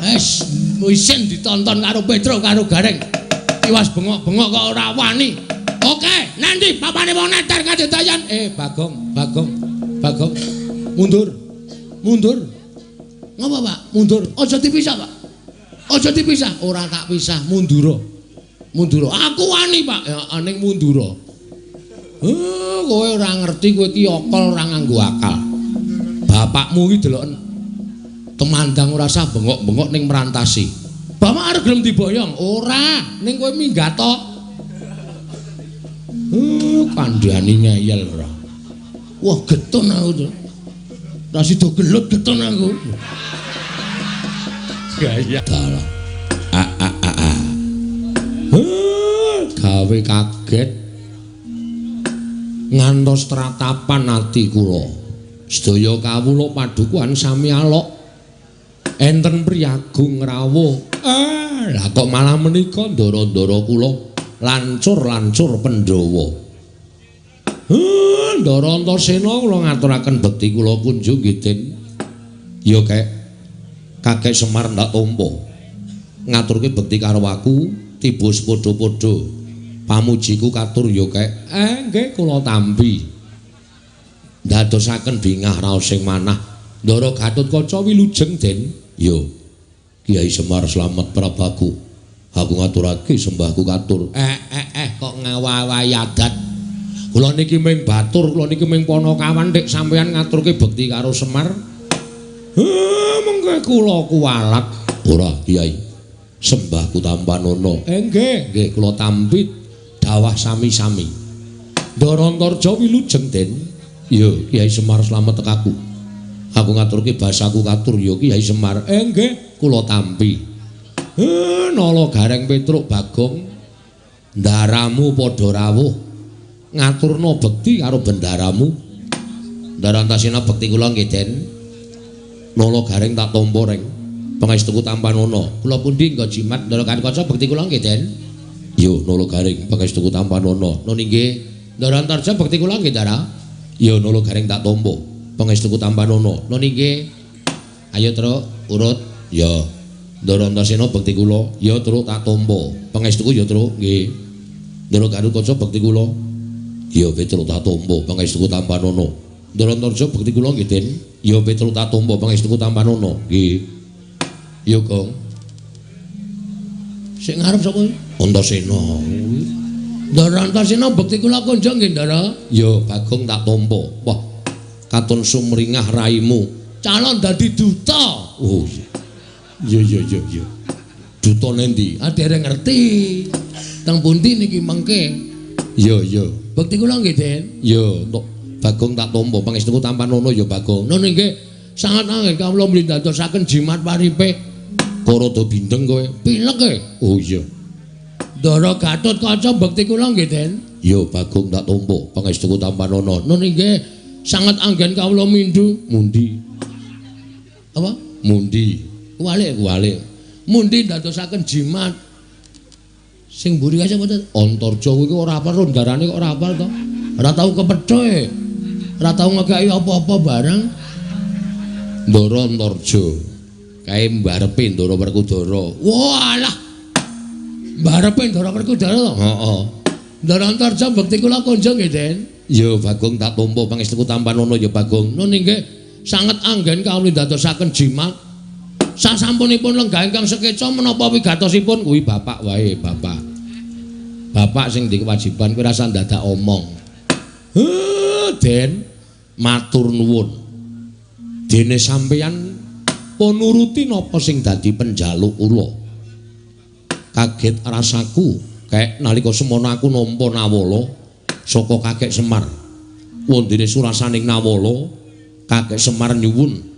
Wis isin ditonton karo Petruk karo Gareng. Tiwas bengok-bengok kok ora wani. Oke, nanti papane wong neter kadedayan. Bagong, Bagong, Bagong. Mundur. Mundur. Ngapa, Pak? Mundur. Aja dipisah, Pak. Aja dipisah. Ora tak pisah, mundura. Mundura. Aku wani, Pak. Ya ning mundura. Kowe ora ngerti, kowe iki okol ora nganggo akal. Bapakmu iki deloken temandang ora sah bengok-bengok ning merantasi. Bapak arep gelem diboyong? Ora, ning kowe minggat to. Kandhani ngeyel ora. Wah, getun aku to. Ora sida gelut getun aku. Gaya. Dalah. A a a a. Gawe kaget. Ngantos tratapan ati kula. Sedaya kawula padukuhan sami alok. Enten priyagung rawuh. Lah kok malah menika ndara-ndara kula lancur-lancur Pandhawa. Ndara Antasena kula ngaturaken bekti kula kunjung nggih, Den. Ya kek Kakek Semar ndak tampa. Ngaturke bekti karo aku tiba sepadha-padha. Pamujiku katur ya kek. Nggih kula tampi. Ndadosaken bingah raos sing manah. Ndara Gatotkaca wilujeng, Den. Ya. Kyai Semar slamet prabaku. Aku ngaturake sembahku katur. Kok ngawawahi adat. Kula niki ming batur, kula niki ming panakawan dik sampeyan ngaturke bekti karo Semar. Mengke kula kuwalat. Ora, Kyai. Sembahku tampanono. Nggih, nggih kula tampi dawah sami-sami. Ndara Antarja wilujeng, Den. Ya, Kyai Semar slamet tekaku. Aku ngaturke basaku katur ya Kyai Semar. Nggih, kula tampi. Nala Gareng Petruk Bagong ndaramu padha rawuh ngaturna bekti karo bendaramu. Ndara Antasena bekti kula nggih, Den. Nala Gareng tak tampa reng. Pangestuku tampanono. Kula pundi nggo jimat Ndara Gatotkaca bekti kula nggih, Den. Yo Nala Gareng pangestuku tampanono. Nun inggih. Ndara Antarja bekti kula nggih, Ndara. Yo Nala Gareng tak tampa. Pangestuku tampanono. Nun inggih. Ayo Truk, urut. Ya. Ndara Antasena bekti kula. Ya Truk tak tampa. Pangestuku ya Truk nggih. Ndara Gatotkaca bekti kula. Ya Petruk tak tampa. Pangestuku tampanono. Ndara Antarja bekti kula nggih, Den. Ya Petruk tak tampa. Pangestuku tampanono. Nggih. Ya Gong. Sing ngarep sapa? Antasena. Ndara Antasena bekti kula kunjung nggih, Ndara. Ya Bagong tak tampa. Wah, katon sumringah raimu. Calon dadi duta. Oh iya. Iya iya iya iya. Duta nendi? Ah dereng ngerti. Teng pundi niki mengke? Iya iya. Bekti kula nggih, Den. Iya, entuk Bagong tak tampa. Pangestuku tampanono ya Bagong. Nun nggih. Sangat anggen kawula mlindadosaken jimat paripe. Kok rada bindeng kowe? Pilek e. Oh iya. Ndara Gatotkaca bekti kula nggih, Den. Ya Bagong tak tampa. Pangestuku tampanono. Nun nggih. Sangat anggen kawula mindhu. Mundi. Apa? Mundi. Kuwalik, kuwalik. Mundi ndadosaken jimat. Sing mburi kae sapa to? Antarja kuwi ora hafal rondarane kok ora hafal to. Ora tau kepethuke. Ora tau ngekeki apa-apa barang. Ndara Antarja. Kae mbarepe Ndara Werkudara. Walah. Mbarepe Ndara Werkudara to? Heeh. Ndara Antarja bekti kula kunjung nggih, Den. Ya Bagong tak tampa pangestuku tampanono ya Bagong. Nun inggih sanget anggen kawula ndadosaken jimat. Sasampunipun lenggah ingkang sekeca menapa wigatosipun kuwi bapak wae, bapak. Bapak sing ndek kewajiban kuwi rasa ndadak omong. Den, matur nuwun. Dene sampeyan pun nuruti napa sing dadi penjaluk kula. Kaget rasaku kek nalika semono aku nampa nawala saka Kakek Semar. Wondene surasaning nawala, Kakek Semar nyuwun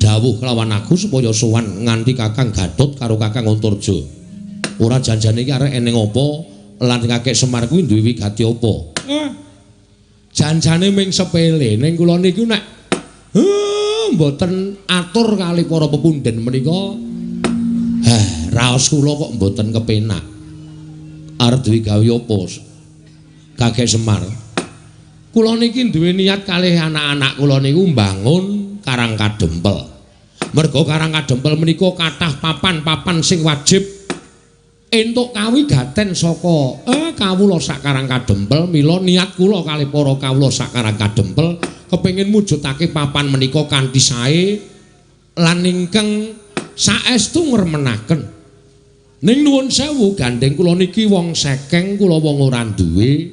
dawuh kelawan aku supaya sowan nganti Kakang Gatot karo Kakang Antarja. Ora janjane iki arek eneng apa lan Kakek Semar kuwi duwe wigati apa? Janjane ming sepele ning kula niku nek mboten atur kali para pepundhen menika. Raos kula kok mboten kepenak. Arep duwe gawe apa? Kakek Semar. Kula niki duwe niat kalih anak-anak kula niku mbangun Karang Kadempel. Merga Karang Kadempel menika kathah papan-papan sing wajib entuk kawigaten saka kawula sak Karang Kadempel. Mila niat kula kalih para kawula sak Karang Kadempel kepengin mujudake papan menika kanthi sae lan ingkang saestu ngremenaken. Ning nuwun sewu gandeng kula niki wong sekeng, kula wong ora duwe.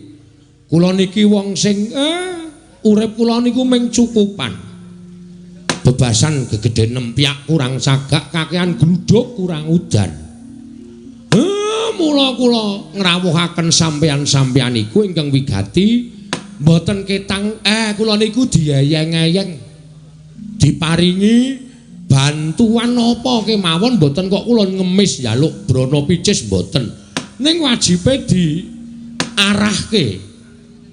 Kula niki wong sing urip kula niku mung cukupan. Bebasan gegedhen nempyak kurang cagak, kakean gluduk kurang udan. Mula kula ngrawuhaken sampeyan-sampeyan iku ingkang wigati mboten ketang kula niku dieyeng-eyeng, diparingi bantuan apa kemawon, mboten kok kula ngemis njaluk brana picis mboten. Ning wajibe diarahke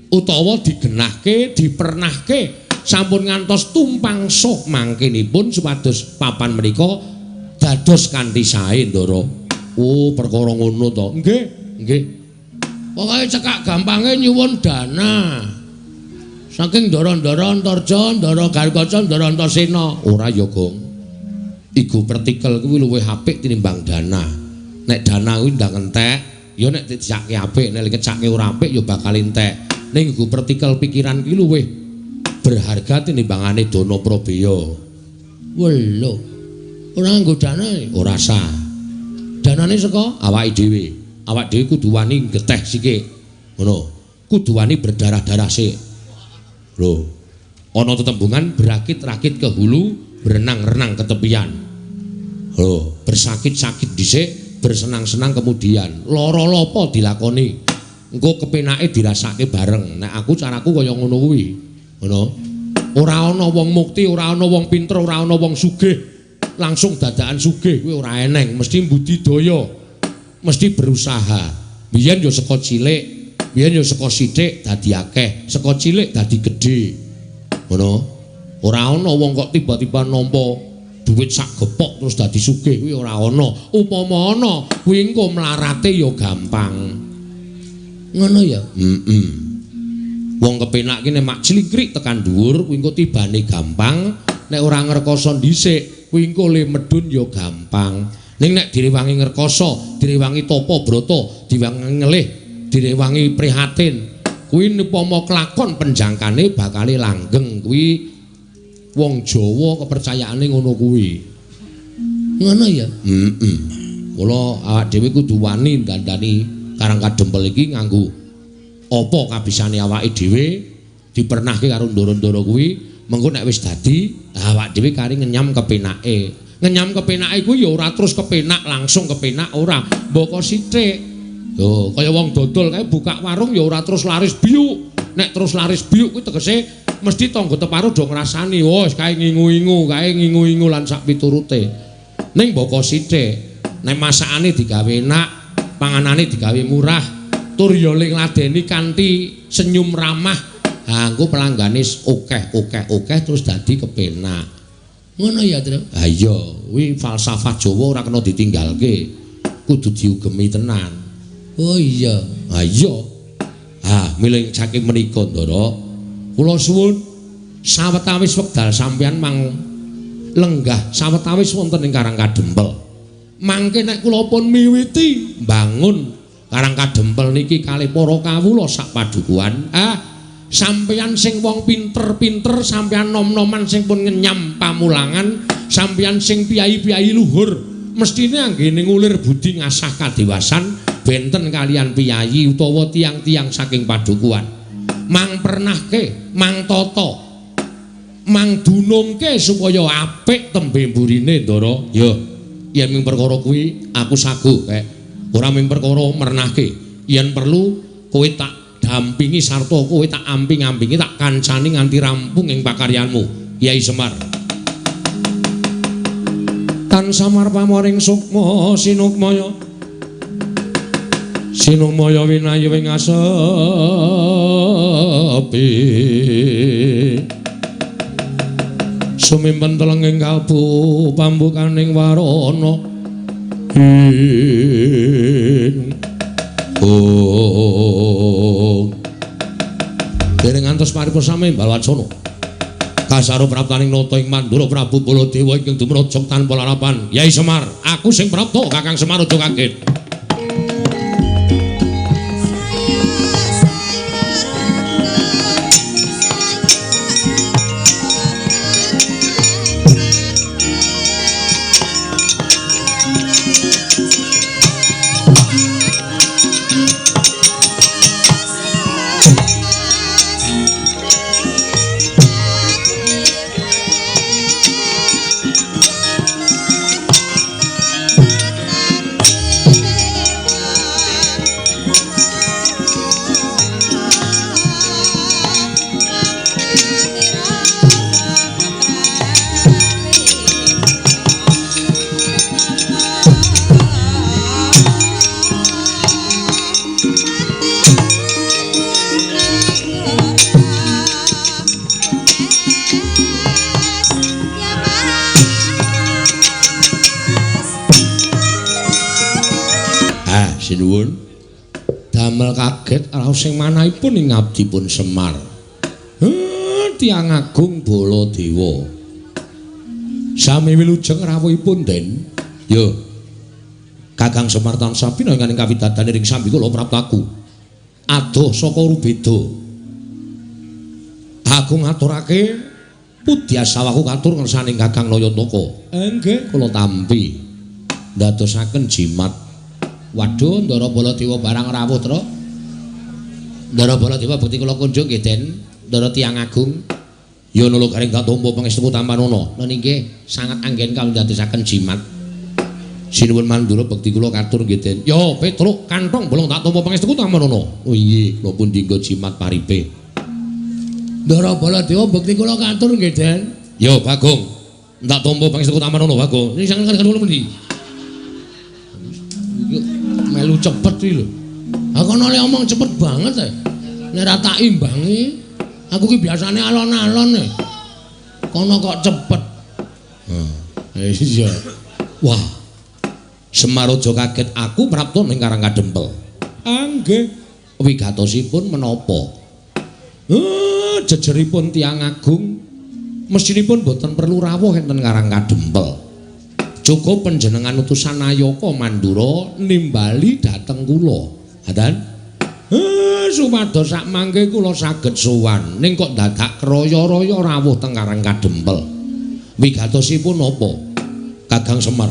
utawa digenahke, dipernahke sampun ngantos tumpang suh mangkenipun supados papan menika dados kanthi sae, Ndara. Oh, perkara ngono to. Nggih, nggih. Pokoke cekak gampange nyuwun dana. Saking ndara-ndara Antarja, ndara Garkaca, ndara Antasena. Ora ya, Gong. Igu pertikel kuwi luwih apik tinimbang dana. Nek dana kuwi ndang entek, ya nek dijake apik, nek dikecake ora apik ya bakal entek. Ning igu pertikel pikiran kuwi luwih berharga tinimbangane dana prabeya. Welo. Ora nganggo dana, ora sah. Danane saka awake dhewe. Awak dhewe kudu wani geteh sithik. Ngono. Kudu wani berdarah-darah sik. Lho. Ana tetembungan berakit-rakit ke hulu, berenang-renang ke tepian. Lho, bersakit-sakit dhisik, bersenang-senang kemudian. Lara lopo dilakoni. Engko kepenake dirasake bareng. Nek aku caraku kaya ngono kuwi. Ngono. Ora ana wong mukti, ora ana wong pinter, ora ana wong sugih langsung dadakan sugih kuwi ora eneng, mesti budidaya, mesti berusaha. Biyen ya saka cilik, biyen ya saka sithik dadi akeh, saka cilik dadi gedhe. Ngono. Ora ana wong kok tiba-tiba nampa duit sak gepok terus dadi sugih kuwi ora ana. Upama ana, kuwi engko mlarate ya gampang. Ngono ya? Heeh. Wong kepenak ki nek mak clingkrik tekan dhuwur kuwi engko tibane gampang, nek ora ngrekoso dhisik kuwi engko le medhun ya gampang. Ning nek direwangi ngrekoso, direwangi tapa brata, direwangi ngelih, direwangi prihatin, kuwi upama kelakon penjangkane bakale langgeng. Kuwi wong Jawa kepercayaane ngono kuwi. Ngono ya? Heeh. Mula awak dhewe kudu wani dandani Karang Kadempel iki nganggo apa kabisane awake dhewe, dipernahke karo ndara-ndara kuwi, mengko nek wis dadi awak dhewe kari ngenyam kepenake. Ngenyam kepenake kuwi ya ora terus kepenak langsung kepenak ora, mboko sithik. Lho, kaya wong dodol kae buka warung ya ora terus laris biuk. Nek terus laris biuk kuwi tegese mesti tangga teparo do ngrasani, wah kae ngingu-ingu, kae ngingu-ingu lan sak piturute. Ning mboko sithik, nek masakane digawe enak, panganane digawe murah, tur ya ngladeni kanthi senyum ramah, ha engko pelanggane akeh-akeh-akeh terus dadi kepenak. Ngono ya, Tru? Ha iya, kuwi falsafah Jawa ora kena ditinggalke. Kudu diugemi tenan. Oh iya. Ha iya. Ha, milih saking menika, Ndara. Kula suwun sawetawis wekdal sampeyan mang lenggah sawetawis wonten ing Karang Kadempel. Mangke nek kula pun miwiti mbangun Karang Kadempel niki kalih para kawula sak padukuhan, sampeyan sing wong pinter-pinter, sampeyan nom-noman sing pun ngenyam pamulangan, sampeyan sing piyai-piyai luhur, mestine anggene ngulir budi ngasah kadewasan benten kalian piyayi utawa tiang-tiang saking padukuhan. Mang pernahke, mang tata, mang dunungke supaya apik tembe mburine, Ndara. Ya, yen ming perkara kuwi aku saguh kek. Ora ming perkara mernahke, yen perlu kowe tak dampingi sarta kowe tak amping-ampingi, tak kancani nganti rampung ing pakaryanmu, Kyai Semar. Tan samar pamoring sukma sinukmaya, sinukmaya winayu ing asepi, sumimpen telenging kalbu pambukaning warana ing oh. Dereng ngantos paripurna sami Balwacana. Kasaro praptaning nata ing Mandura Prabu Baladewa ingkang dumrajog tanpa larapan. Yai Semar, aku sing prapta, Kakang Semar aja kaget. Sinuwun. Damel kaget raos sing manahipun ing abdipun Semar. Tiyang agung Baladewa. Sami wilujeng rawuhipun, Den. Yo. Kakang Semar tansah pinangan ing kawidadaning ring sambi kula praptaku. Adoh saka Rubeda. Aku ngaturake pudyasawaku katur ngersaning Kakang Nayantaka. Nggih, kula tampi. Ndadosaken jimat. Waduh, Ndara Baladewa barang rawuh, Tru. Ndara Baladewa bekti kula kunjung nggih, Den. Ndara tiyang agung. Ya nula garing tak tampa pangestu tampanana. Nun inggih sanget anggen kawindadosaken jimat. Sinuwun Mandura bekti kula katur nggih, Den. Ya, Petruk kantong bolong tak tampa pangestu tampanana. Oh inggih, kula pun dinggo jimat paripe. Ndara Baladewa bekti kula katur nggih, Den. Ya, Bagong. Tak tampa pangestu tampanana, Bagong. Niki sanget kula pundi? Melu cepet iki lho. Aku ana le omong cepet banget e. Nek ora tak imbangi, aku ki biasane alon-alon e. Kono kok cepet. Heh, iya. Wah. Semar aja kaget aku prapta ning Karang Kadempel. Nggih. Wigatosipun menapa? Jejeripun tiyang agung mestinipun boten perlu rawuh enten Karang Kadempel. Cukup panjenengan utusan Nayaka Mandura nimbali dhateng kula. Ngaten? Supados sak mangke kula saged sowan. Ning kok dadak kraya-raya rawuh teng Karang Kadempel. Wigatosipun napa? Kakang Semar.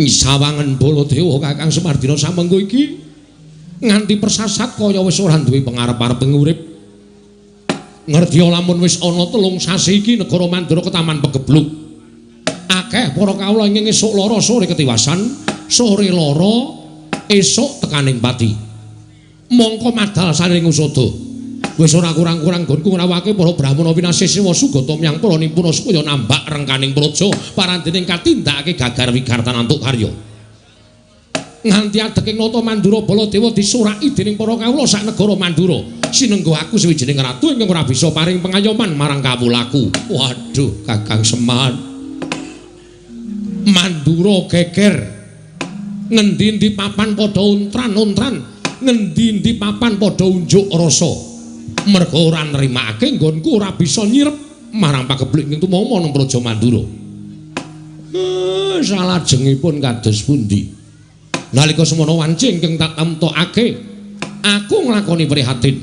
Sawangen Baladewa Kakang Semar dina samengko iki nganti persasat kaya wis ora duwe pengarep-arep urip. Ngerti lamun wis ana 3 sasi iki negara Mandura ketaman pegebluk. Akeh para kawula ingkang esuk lara sore ketiwasan, sore lara esuk tekaning pati. Mongko madal saring usada. Wis ora kurang-kurang nggonku ngrawake para brahmana winasih sewa sugata myang para nimpuna supaya nambak rengkaning praja parandening katindakake gagar wigartan antuk karya. Nganti adeking nata Mandura Baladewa disuraki dening para kawula sak negara Mandura. Sinenggo aku sawijining ratu ingkang ora bisa paring pengayoman marang kawulaku. Waduh, Kakang Semar. Mandura geger. Ngendi-endi papan padha untran-untran, ngendi-endi papan padha unjuk rasa. Merga ora nrimakake nggonku ora bisa nyirep marang pagebluk ing tumama nang Praja Mandura. Salajengipun kados pundi? Nalika semono wanci ingkang tak temtokake, aku nglakoni prihatin.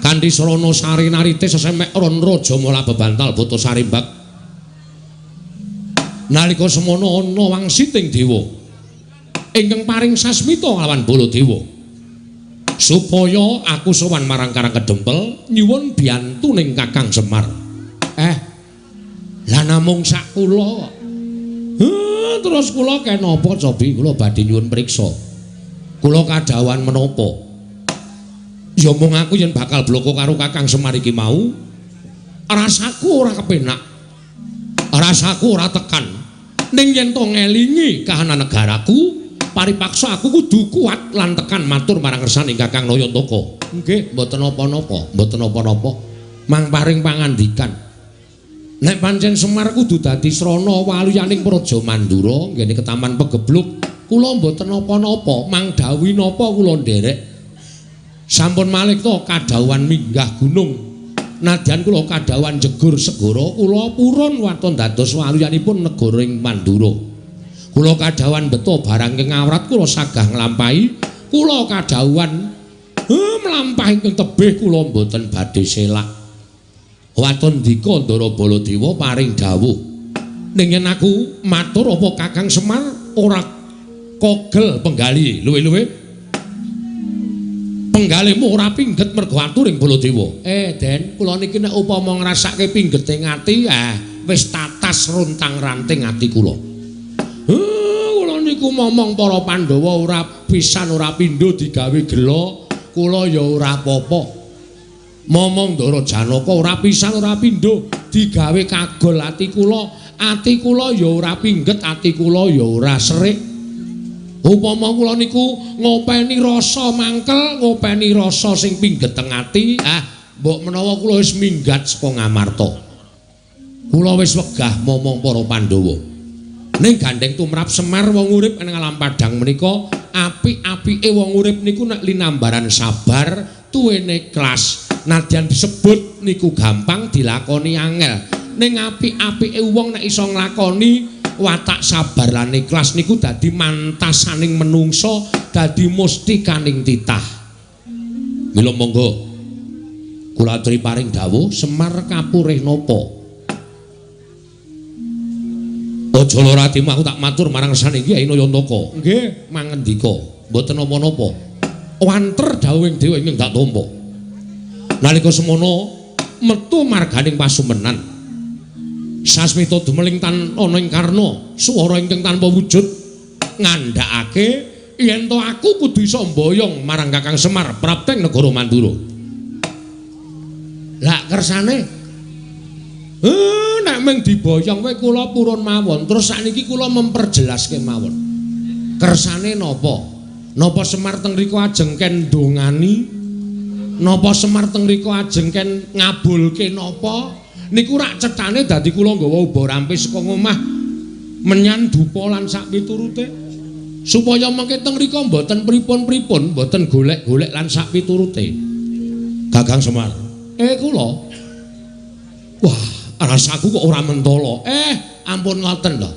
Kanthi sarana sari narite sesemek ron raja mala bebantal bata sarimbak. Nalika semono ana wangsiting dewa ingkang paring sasmita lawan Baladewa supaya aku sowan marang Karang Kedempel nyuwun biyantuning Kakang Semar. Lah namung sak kula. Terus kula kenapa cobi kula badhe nyuwun priksa. Kula kadhawuhan menapa? Ya mung aku yen bakal bloko karo Kakang Semar iki mau, rasaku ora kepenak. Rasaku ora tekan. Ning yen to ngelingi kahanan negaraku, paripaksa aku kudu kuat lan tekan matur marang ngersaning Kakang Nayantaka. Nggih, mboten napa-napa, mboten napa-napa. Mang paring pangandikan. Nek pancen Semar kudu dadi srana waluyaning Praja Mandura nggene ketaman pegebluk, kula mboten napa-napa, mang dawuhi napa kula nderek. Sampun malih to kadhawuhan minggah gunung. Nadyan kula kadhawuhan jegur segara, kula purun waton dados waluyanipun negara ing Mandura. Kula kadhawuhan beto barang ing awrat kula sagah nglampahi, kula kadhawuhan mlampah ingkang tebih kula mboten badhe selak. Waton dika Ndara Baladewa paring dawuh. Ning yen aku matur apa Kakang Semar ora kogel penggali luwe-luwe? Penggalihmu ora pingget mergo aturing Baladewa. Den, kula niki nek upama ngrasake pinggete ati, wis tatas runtang-ranting ati kula. Kula niku momong para Pandhawa ora pisan ora pindho digawe gela, kula ya ora apa-apa. Momong Ndara Janaka ora pisan ora pindho digawe kagol ati kula ya ora pingget, ati kula ya ora serik. Upama kula niku ngopeni rasa mangkel, ngopeni rasa sing pingget teng ati, mbok menawa kula wis minggat saka Ngamarta. Kula wis wegah momong para Pandhawa. Ning gandeng tumrap Semar wong urip ing alam padhang menika, apik-apike wong urip niku nek linambaran sabar, tuwene ikhlas. Nadyan disebut niku gampang dilakoni angel. Ning apik-apike wong nek iso nglakoni watak sabar lan ikhlas niku dadi mantasaning menungsa, dadi mustikaning titah. Mila monggo kula aturi paring dawuh Semar kapurih napa? Aja lara atimu, aku tak matur marang sane Kyai Nayantaka. Nggih, mangendika, mboten napa-napa. Wanter dawuhing dewa ingkang tak tampa. Nalika semono metu marganing pasumenan. Sasmita dumeling tan ana ing karna, swara ingkang tanpa wujud ngandhakake yen to aku kudu iso mboyong marang Kakang Semar prapteng negara Mandura. Lah kersane nek mung diboyong wae kula purun mawon. Terus sakniki kula memperjelas kemawon. Kersane napa? Napa Semar teng mriku ajeng ken ndongani? Napa Semar teng mriku ajeng ken ngabulke napa? Niku rak cethane dadi kula nggawa uba rampes saka ngomah menyan dupa lan sak piturute supaya mengke teng mriku mboten pripun-pripun, mboten golek-golek lan sak piturute. Kakang Semar, kula. Wah, rasaku kok ora mentala. Ampun ngoten lho.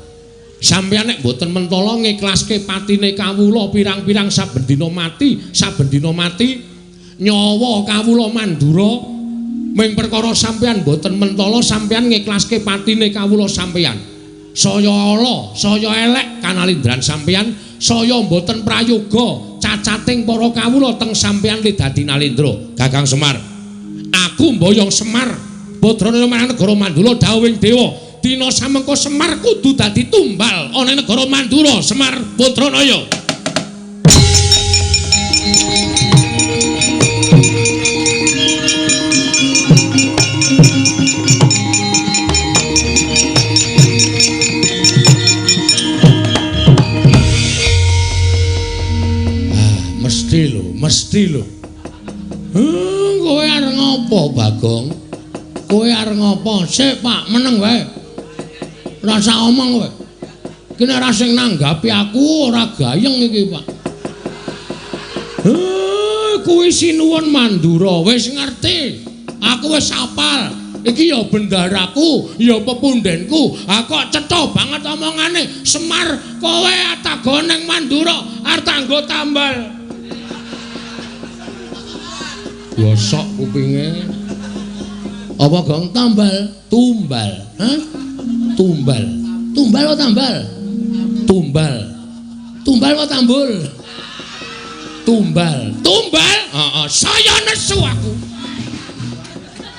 Sampeyan nek mboten mentala ngiklaske patine kawula pirang-pirang saben dina mati, saben dina mati nyawa kawula Mandura. Ming perkara sampeyan mboten mentala sampeyan ngiklaske patine kawula sampeyan. Saya ala, saya elek kanalindran sampeyan, saya mboten prayoga cacating para kawula teng sampeyan li dadi nalindra. Kakang Semar, aku mboyong Semar Badranaya marang negara Mandura dawuhing dewa, dina samengko Semar kudu dadi tumbal ana ing negara Mandura. Semar Badranaya. Mesti lho. Kowe arep ngopo, Bagong? Kowe arep ngopo? Sik, Pak, meneng wae. Rasa omong kowe. Iki nek ora sing nanggapi aku ora gayeng iki, Pak. Kuwi sinuwun Mandura, wis ngerti. Aku wis apal. Iki ya bendaraku, ya pepundenku. Ha kok cetha banget omongane. Semar, kowe atago ning Mandura arep tanggo tambal. Gosok kupinge. Apa gong tambal? Tumbal. Hah? Tumbal. Tumbal apa tambal? Tumbal. Tumbal apa tambul? Tumbal. Tumbal? Heeh, saya nesu aku.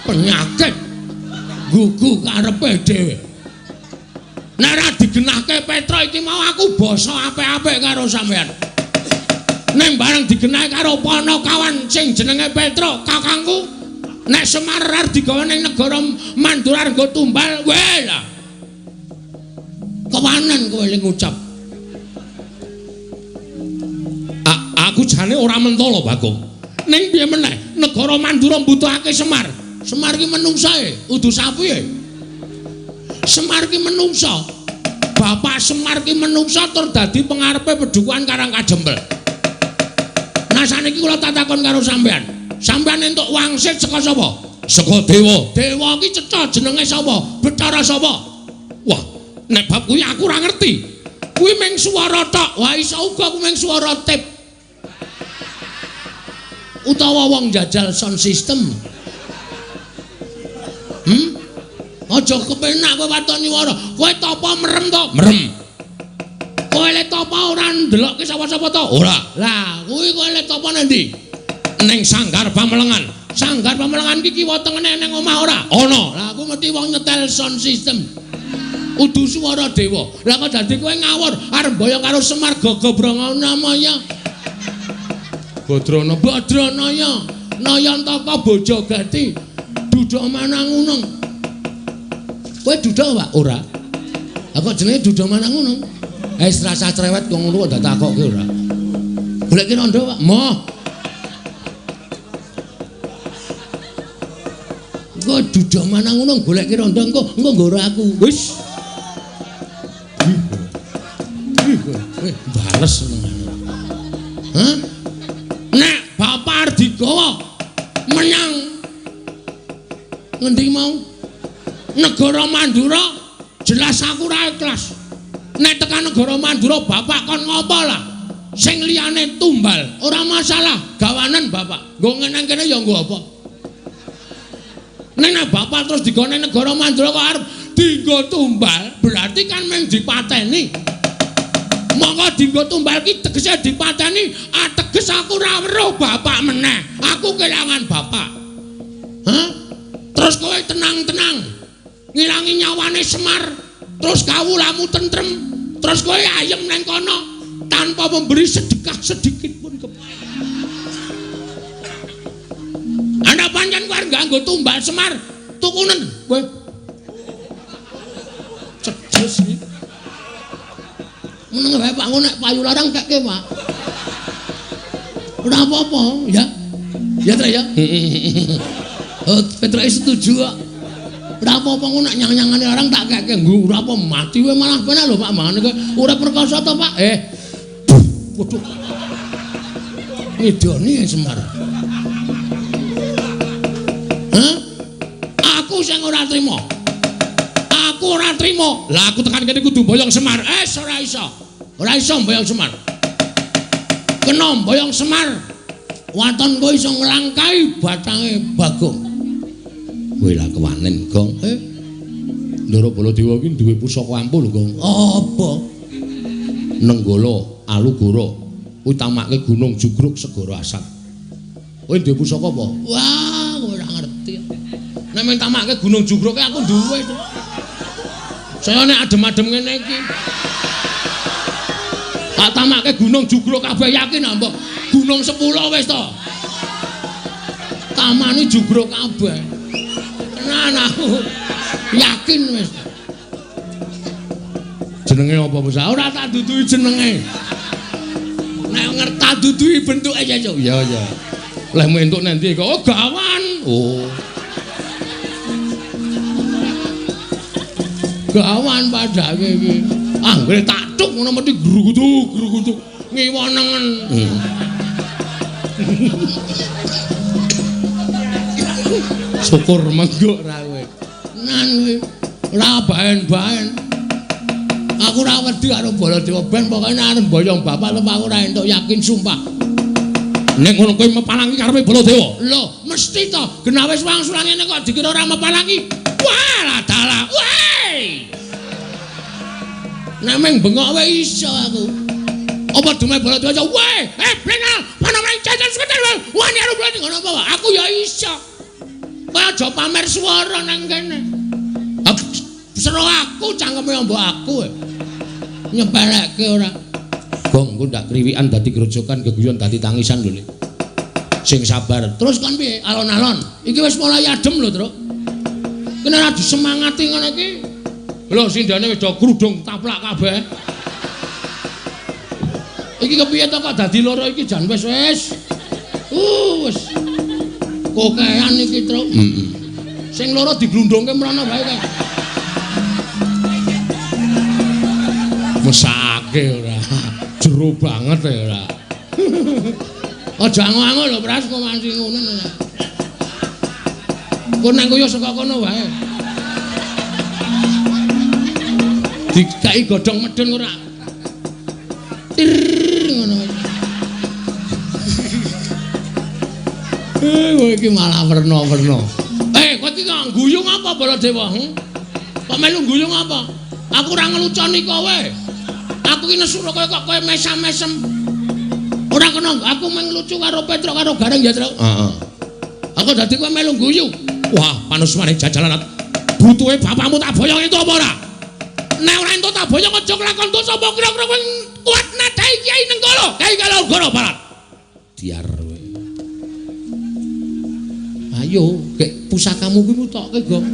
Penyakit gugu karepe dhewe. Nek ora digenahke Petra iki mau aku basa apik-apik karo sampean. Ning bareng digenahi karo Panakawan sing jenenge Petra, kakangku, nek Semar arep digawa ning negara Mandura nggo tumbal, weh lah. Kewanen kowe ling ngucap. Aku jane ora mentala, Bagong. Ning piye meneh, negara Mandura mbutuhake Semar. Semar ki menungsae, udu sapi e. Semar ki menungsa. Bapak Semar ki menungsa tur dadi pengarepe pedukuhan Karang Kajempel. Nah saniki kula tak takon karo sampean. Sampeyan entuk wangsit saka sapa? Saka dewa. Dewa ki cetha jenenge sapa? Bathara sapa? Wah, nek bab kuwi aku ora ngerti. Kuwi mung swara tok. Wah, iso uga kuwi mung swara tip. Utawa wong jajal sound system. Aja kepenak kowe waton nyuwara. Kowe tapa merem to? Merem. Kowe le tapa ora ndelokke sapa-sapa to? Ora. Lah, kuwi kowe le tapa nang ndi? Ning Sanggar Pamelengan. Sanggar Pamelengan iki kiwa tengene ning omah ora? Ana. Lah aku mesti wong nyetel sound system. Udu swara dewa. Lah kok dadi kowe ngawur arep mboyong karo Semar Gagabranganamaya. Badrana Badranaya Nayantaka Bojogati Duda Manangunung. Kowe duda, Pak? Ora. Lah kok jenenge Duda Manangunung? Wis rasa cerewet kok ngono kok ditakokke ora. Goleki rondo, Pak. Moh. Engko Duda Manangunung goleki rondo engko engko nggoro aku. Wis. Bales senengane. Hah? Nek bapak arep digawa menyang ngendi mau? Negara Mandura, jelas aku ora ikhlas. Nek tekan negara Mandura bapak kon ngopo lah? Sing liyane tumbal, ora masalah, gawanen bapak. Nggo ngeneng kene ya nggo apa? Nek bapak terus digone negara Mandura kok arep dinggo tumbal, berarti kan mung dipateni. Monggo dinggo tumbal ki tegese dipateni, ateges aku ora weruh bapak meneh. Aku kelangan bapak. Hah? Terus kowe tenang-tenang ngilangi nyawane Semar, terus kawulamu tentrem, terus kowe ayem nang kono tanpa memberi sedekah sedikit pun ke. Ana pancen kowe arep nganggo tumbal Semar, tukunen kowe. Cedes iki. Meneng wae Pak, nek payu larang kekke, Pak. Ora apa-apa, ya. Ya, Trek ya. Oh, Petruk setuju kok. Ora apa-apa ngono nek nyang-nyangane larang tak kekke nggo ora apa mati wae malah penak lho Pak mangane kowe ora perkasa to Pak. Waduh. Ngidoni Semar. Hah? Aku sing ora trima. Aku ora trima. Lah aku tekan kene kudu mboyong Semar. Ora iso. Ora iso mboyong Semar. Kena mboyong Semar. Waton kowe iso nglangkai batange Bagong. Kowe lah kewanen, Gong. Ndara Baladewa iki duwe pusaka ampuh lho, Gong. Apa? Nenggala Alugoro. Kuwi tamake Gunung Jugruk Segara Asat. Kowe duwe pusaka apa? Wah, kowe ora ngerti. Nek men tamake Gunung Jugruk aku duwe to. Saya nek adem-adem ngene iki. Tak tamake Gunung Jugruk kabeh yakin ah, mbok. Gunung 10 wis to. Tamane jugruk kabeh. Tenan aku yakin wis. Jenenge apa, Bos? Ora tak duduhi jenenge. Nek ngerti tak duduhi bentuke ya, Cuk. Ya, ya. Lehmu entuk nang ndi kok? Oh, gawan. Oh. Gawan padake iki. Anggere tak tuk ngono mesti grugutuk, grugutuk. Ngiwa nengen. Syukur menggok ra kowe. Nan kowe ora baen-baen. Aku ora wedi karo Baladewa ben pokoke nek arep mboyong bapak lho aku ora entuk yakin sumpah. Nek ngono kowe mepalangi karepe Baladewa. Lho, mesti to. Genah wis wangsulan ngene kok dikira ora mepalangi. Wah, lah dalah. Weh. Nek meng bengok wae iso aku. Apa dume Baladewa? Weh, blenal, ana mring jajan seketer. Wani karo Baladewa ngono apa? Aku ya iso. Kowe aja pamer swara nang kene. Sero aku cangkeme mbok aku. Nyepelekke ora. Gong, engko ndak kriwikan dadi grojokan, geguyon dadi tangisan lho, Lik. Sing sabar. Terus kon piye? Alon-alon. Iki wis mulai adem lho, Truk. Kene ora disemangati ngono iki. Lho, sindane wis do krudung taplak kabeh. Iki kepiye to kok dadi loro iki jan wis wis. Wis. Kokean iki, Truk. Heeh. Sing loro diglundungke mrono wae kae. Mesake ora. Jero banget ya ora. Aja ango-ango lho Pras kok masih ngono. Kok nang koyo saka kono wae. Dikai godhong medhun ora. Tir ngono. Kowe iki malah werna-werna. Kowe iki kok guyu ngapa Baladewa? Kok melu guyu ngapa? Aku ora ngeluconi kowe. Aku iki nesu kaya kok kowe mesam-mesem. Ora kena, aku mung lucu karo Petruk karo Gareng ya, Truk. Heeh. Aku dadi kowe melu guyu. Wah, panusmane jajalan. Butuhe bapakmu tak boyong entuk apa ora? Nek ora entuk tak boyong aja kelakon dosa apa kira-kira kowe kuat nadai Kyai Nenggala, Kyai Kalogoro Barat. Diar kowe. Ayo, gek pusakamu kuwi mutokke, Gong.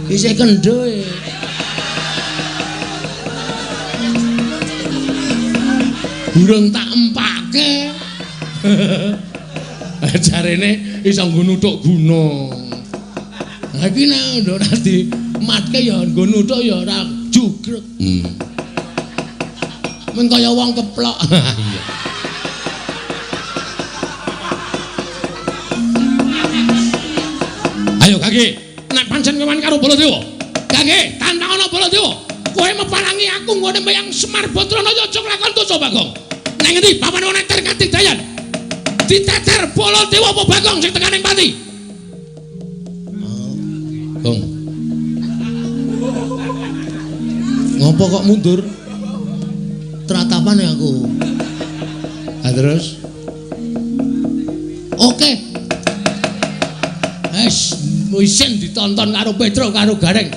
Isih kendho e. Burung tak empake. Jarene iso nggo nuthuk guna. Ha iki nek ora dimatke ya nggo nuthuk ya ora jugrek. Mung kaya wong keplok. Iya. Ayo Kaki, nek pancen kowe karo Baladewa. Kaki, tantangono Baladewa. Kowe meparangi aku nggone meyang Semar Badranaya aja nglakon dosa Bagong. Nang ngendi papan wong neter katidayan? Diteter Baladewa apa Bagong sing tekaning pati? Gong. Ngopo kok mundur? Tratapan ya aku. Ha terus? Oke. Wes, isin ditonton karo Petruk karo Gareng.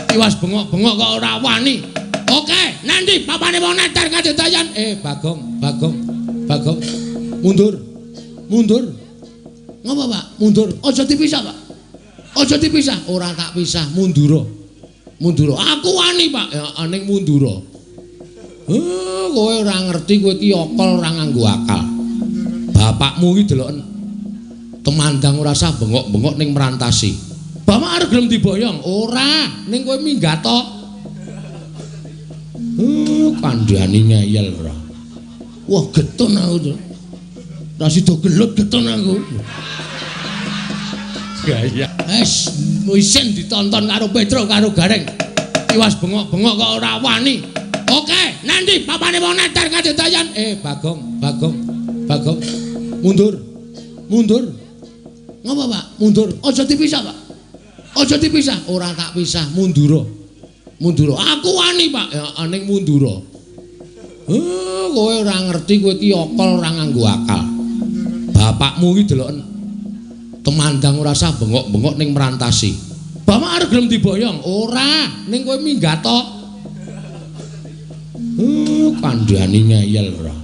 Tiwas bengok-bengok kok ora wani. Oke, nanti papane wong neter kadidayan. Bagong, Bagong, Bagong. Mundur. Mundur. Ngopo, Pak? Mundur. Aja dipisah, Pak. Aja dipisah. Ora tak pisah, mundura. Mundura. Aku wani, Pak. Ya ning mundura. Kowe ora ngerti kowe iki akal ora nganggo akal. Bapakmu iki deloken temandang ora sah bengok-bengok ning merantasi. Bapak arep gelem diboyong? Ora, ning kowe minggat to. Kandhani ngeyel ora. Wah, getun aku to. Ora sida gelut getun aku. Gaya. Wes, isin ditonton karo Petruk karo Gareng. Tiwas bengok-bengok kok ora wani. Oke, nanti papane wong neter kadidayan. Bagong, Bagong, Bagong. Mundur. Mundur. Ngopo, Pak? Mundur. Aja dipisah, Pak. Aja dipisah. Ora tak pisah, mundura. Mundura. Aku wani, Pak. Ya ning mundura. Kowe ora ngerti kowe iki akal ora nganggo akal. Bapakmu iki deloken temandang ora sah bengok-bengok ning merantasi. Bapak arep gelem diboyong? Ora, ning kowe minggat to. Kandhani ngeyel ora.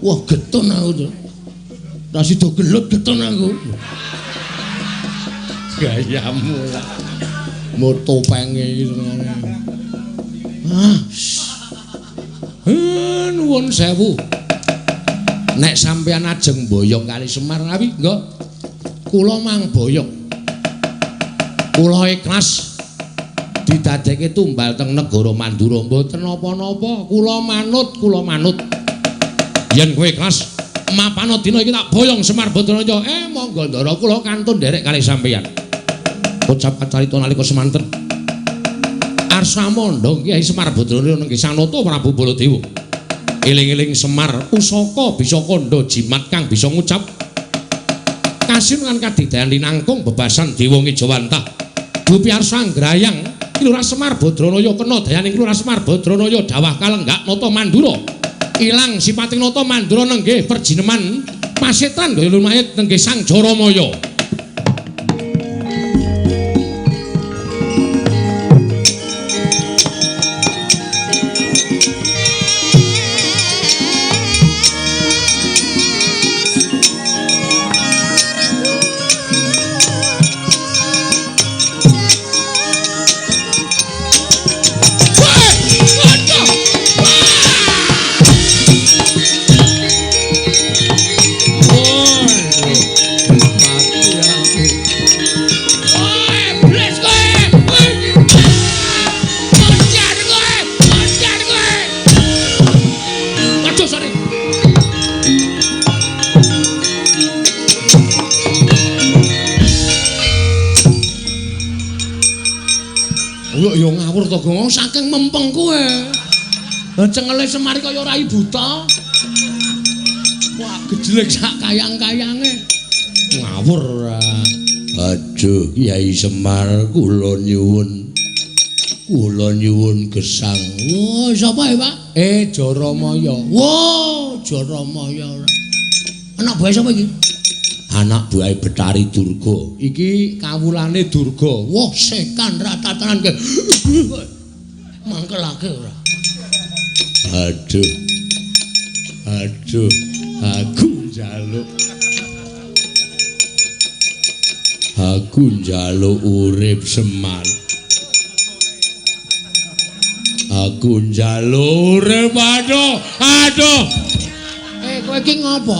Wah, getun aku to. Ora sida gelut getun aku. Gayamu lah. Motopenge iki senengane. Ah. Nuwun sewu. Nek sampeyan ajeng boyong kali Semar ngawi, nggih. Kula mang boyong. Kula ikhlas didadekke tumbal teng negara Mandura mboten napa-napa. Kula manut, kula manut. Yen kowe ikhlas mapana dina iki tak boyong Semar Badranaya. Monggo ndara kula kantun nderek kali sampeyan. Ucap kacarita nalika semanten. Arsa mandha Kyai Semar Badranaya nenggih Sanata Prabu Baladewa. Eling-eling Semar pusaka bisa kandha jimat kang bisa ngucap. Kasin lan kadidayan linangkung bebasan dewa ngejawantah. Dupi arsa nggrayang Lurah Semar Badranaya kena dayaning Lurah Semar Badranaya dawah kalenggak nata Mandura. Ilang sipating nata Mandura nenggih perjineman pasetan gaya lumayit nenggih Sang Jaramaya. Oh, to, Gong, saking mempeng kowe. Lah cengele Semar kaya rai buta. Wah, gejlek sak kayang-kayange. Ngawur ora. Aduh, Kyai Semar, kula nyuwun. Kula nyuwun gesang. Wah, sapa ya, Pak? Jaramaya. Wah, Jaramaya ora. Anak buahe sapa iki? Anak buahe Betari Durga. Iki kawulane Durga. Wah, setan ratatanan ke. Mangkelake ora. Aduh. Aduh, aku njaluk. Aku njaluk urip Semar. Aku njaluk urip. Aduh, aduh. Kowe iki ngopo?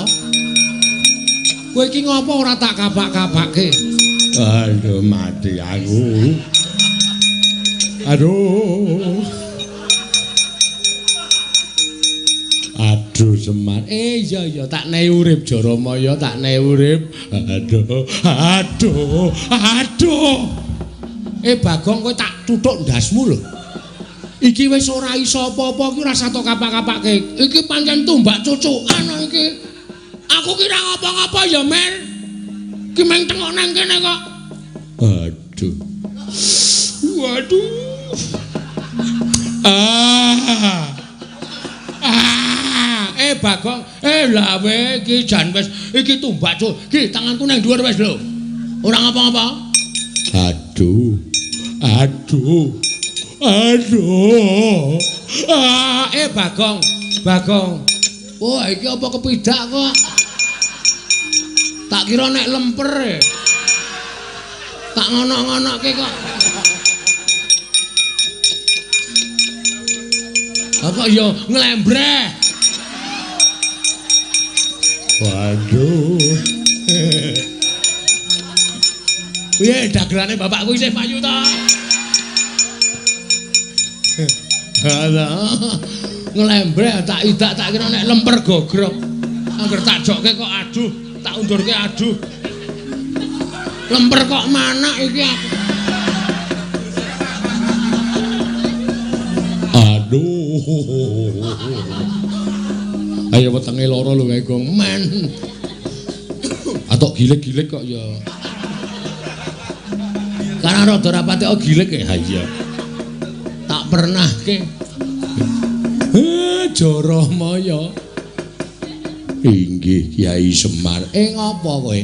Kowe iki ngopo ora tak kapak-kapake? Aduh, mati aku. Aduh. Aduh Semar. Iya iya, tak nehi urip Jaramaya, tak nehi urip. Aduh, aduh, aduh. Bagong, kowe tak tuthuk ndasmu lho. Iki wis ora iso apa-apa, iki ora satok kapak-kapake. Iki pancen tumbak cucukan iki. Aku kira ngapa-ngapa ya, Mer. Ki meng tengok nang kene kok. Aduh. Waduh. Ah. Ah. Bagong, lawe iki jan wis iki tumbak cuk. Iki tanganku nang dhuwur wis lho. Ora ngapa-ngapa. Aduh. Aduh. Aduh. Ah, Bagong, Bagong. Wah, iki apa kepidak kok? Tak kira nek lemper. Tak ngono-ngonoke kok. Apa ya nglembreh. Waduh. Piye dagelane bapakku isih payu ta? Alah. Nglembreh tak idak tak kira nek lemper gogrok. Angger tak jokke kok aduh, tak undurke aduh. Lemper kok manak iki aku. Aduh. Ayo wetenge lara lho kae Gong. Men. Atok gilik-gilik kok ya. Karena rada rapate kok gilik ya. Iya. Tak pernahke. Jaramaya. Inggih Kyai Semar. Ngopo kowe?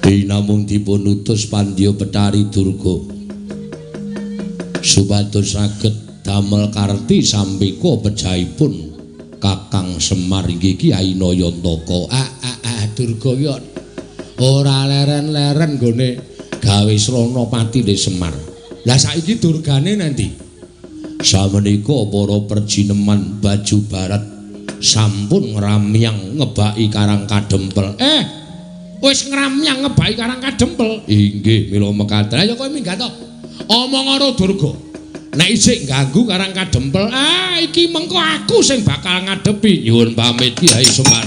Dinamung dipun utus Pandya Betari Durga supados saged damel karti sampika pejahipun Kakang Semar inggih Kyai Nayantaka. Durga ki ora leren-leren nggone gawe srana patine Semar. Lah saiki durgane nanti? Samenika para perjineman baju barat sampun ngramyang ngebaki Karang Kadempel. Wis ngramyang ngebaki Karang Kadempel. Inggih, mila mekaten. Ayo kowe minggat to. Omong karo Durga. Nek isih ganggu Karang Kadempel, iki mengko aku sing bakal ngadepi. Nyuwun pamit Kyai Semar.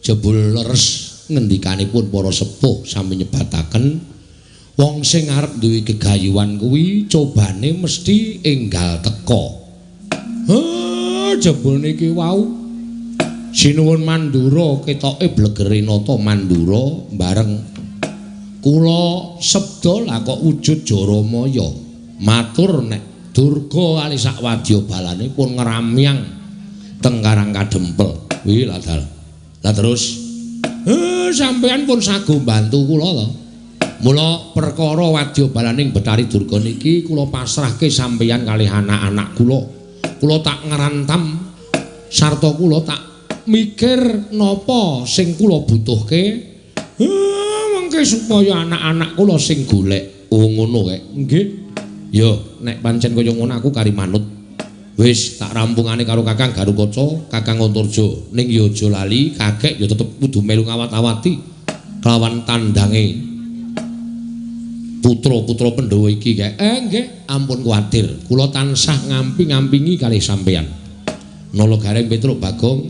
Jebul leres ngendikanipun para sepuh sami nyebataken wong sing arep duwe gegayuhan kuwi cobane mesti enggal teka. Heh, jebul niki wau Sinuwun Mandura ketoke blegere nata Mandura bareng kula sabda lah kok wujud Jaramaya. Matur nek Durga kali sak wadya balane pun ngramyang teng Karang Kadempel. Kuwi lah dal. Lah terus sampeyan pun sago mbantu kula to. Mula perkara wadya balaning Bathari Durga niki kula pasrahke sampeyan kalih anak-anak kula. Kula tak ngrantam sarta kula tak mikir napa sing kula butuhke. Mengke supaya anak-anak kula sing golek. Oh ngono kek. Nggih. Ya, nek pancen kaya ngono aku kari manut. Wis tak rampungane karo Kakang Garukaca, Kakang Antarja. Ning ya aja lali, kakek ya tetep kudu melu ngawat-awati kelawan tandange putra-putra Pandhawa iki kek. Nggih, ampun kuwatir. Kula tansah ngampi-ngampingi kalih sampeyan. Nala Gareng Petruk Bagong,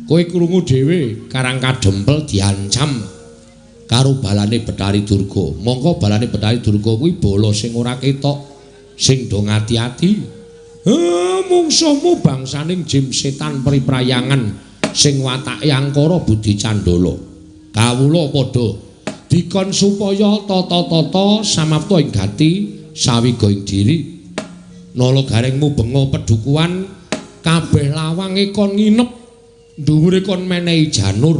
kowe krungu dhewe Karang Kadempel diancam karo balane Bathari Durga. Mongko balane Bathari Durga kuwi bala sing ora ketok, sing do ngati-ati. Mungsuhmu bangsaning jim setan priprayangan sing watake angkara budi candala. Kawula padha dikon supaya tata-tata samapta ing gati sawiga ing diri. Nala Gareng mubenga pedukuhan kabeh lawange kon nginep, dhuwure kon menehi janur.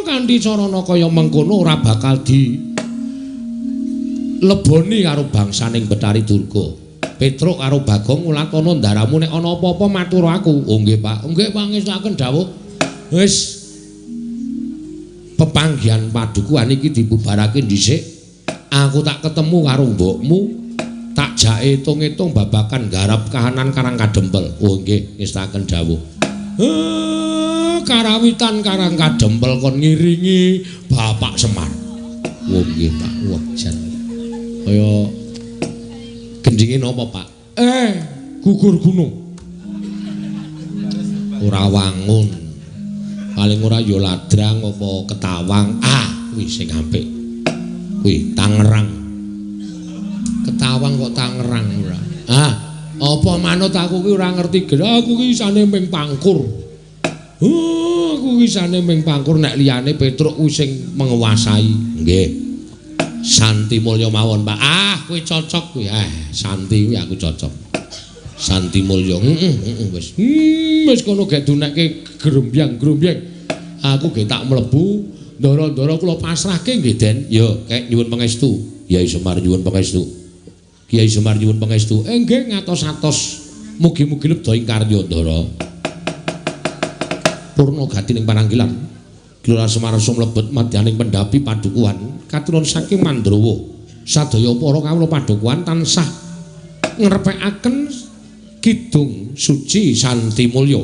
Kanthi carana kaya mengkono ora bakal di leboni karo bangsaning Bathari Durga. Petruk karo Bagong ngulatana ndaramu nek ana apa-apa matur aku. Oh nggih Pak. Nggih pangestuaken dawuh. Wis pepanggihan padukuhan iki dibubarake dhisik. Aku tak ketemu karo mbokmu, tak jake etung-etung babakan garap kahanan Karang Kadempel. Oh nggih, ngestakaken dawuh. Karawitan Karang Kadempel kon ngiringi Bapak Semar. Oh nggih Pak. Wah jan. Kaya gendinge napa Pak? Gugur gunung. Ora wangun. Paling ora ya ladrang apa ketawang. Ah, kuwi sing apik. Kuwi Tangerang. Ketawang kok Tangerang ora. Ah, apa manut aku ki ora ngerti. Aku ki isane ming pangkur. Aku ki isane ming pangkur nek liyane Petruk kuwi sing menguasai. Nggih. Santi Mulya mawon, Pak. Ah, kuwi cocok kuwi. Santi kuwi aku cocok. Santi Mulya. Heeh, wis. Wis kono gek dunekke grombyang-grombyang. Aku ge tak mlebu, ndara-ndara kula pasrahke nggih, Den. Ya, kek nyuwun pangestu. Kyai Semar nyuwun pangestu. Kyai Semar nyuwun pangestu. Nggih ngatos-atos. Mugi-mugi lebda ing karya, Ndara. Purna gati ning pananggilan. Gelora Semar sumlebet madyaning pendhapi padukuhan katuron saking Mandrawa. Sadaya para kawula padukuhan tansah ngrepekaken kidung suci Santi Mulya.